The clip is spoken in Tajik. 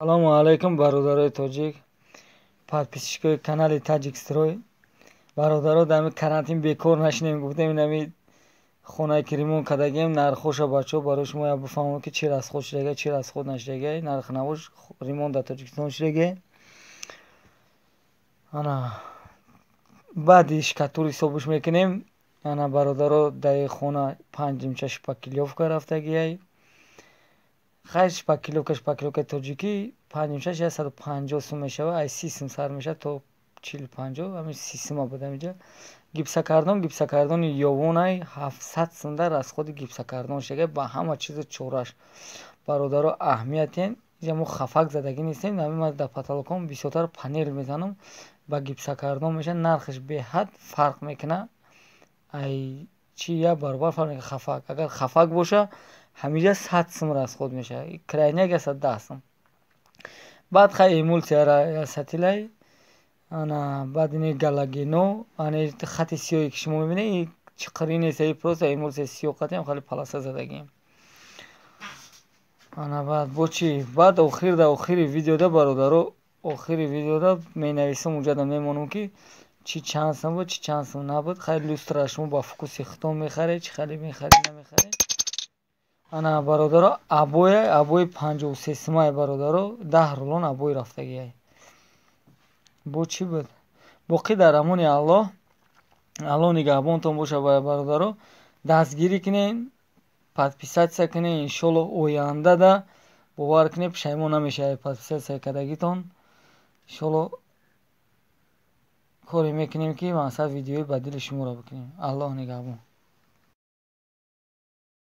Салому алайкум, бародарои тоҷик, подписчикои канали Таҷикстрой. Бародаро, дар карантин бекор нашинем, гуфтем, инами хонае ки ремонт кардагием, нархоша, бачаҳо, барои шумо я бифаҳмам, ки чӣ расход шудага, чӣ расход нашудага. Нарх навош ремонт дар Тоҷикистон шудага. Ана, баъди штукатур ҳисобш мекунем. Ана, бародаро, дар хона панҷимча шпаклёвка рафтагиай. Хайр, шпаклёвка, шпаклёвкаи тоҷикӣ панҷимчаш 150 сум мешавад, ай 30 сум сар мешавад то 40-50, ҳамин 30 сума буд. Ҳаминҷа гипсокартон, гипсокартони ёвонай, 700 сум дар расходи гипсокартон шудага, ба ҳама чизу чораш. Бародаро, аҳамиятен, инҷа мо хафак задагӣ нестем. Ҳамин ман дар потолоком бисёртар панел мезанам, ба гипсокартон мешавад, нархаш беҳад фарқ мекунад. Ай чи як баробар фарқ мекунад. Хафак, агар хафак боша, ҳаминҷа 100 сум расход мешавад, крайняк 110 сум. Баъд хай эмулсияра сатилай. Ана, баъд ини галогено, ани хати сиёҳе, ки шумо мебинед, и чиқирӣ нест, и просто эмулсия сиёҳ қатиам хеле полоса задагием. Ана, баъд бо чӣ? Баъд охир, дар охири видеода, бародаро, охири видеода менависам, уҷада мемонам, ки чӣ чанд сум буд, чӣ чанд сум набуд. Хайр, люстра шумо ба вкуси худтон мехаред, чӣ хеле мехаред, намехаред. Ана, бародаро, обоя, обои 53 сумай, бародаро, 10 рулон обои рафтагиай. Бо чӣ буд? Боқӣ дар амони Аллоҳ, Аллоҳ нигаҳбонтон боша. Бародаро, дастгирӣ кунед, подписаться кунед. Иншоллоҳ, ояндада, бовар кунед, пушаймон намешавед подписаться кардагитон. Иншоллоҳ, коре мекунем, ки мақсад видеои ба дили шуморо бикунем. Аллоҳ нигаҳбон.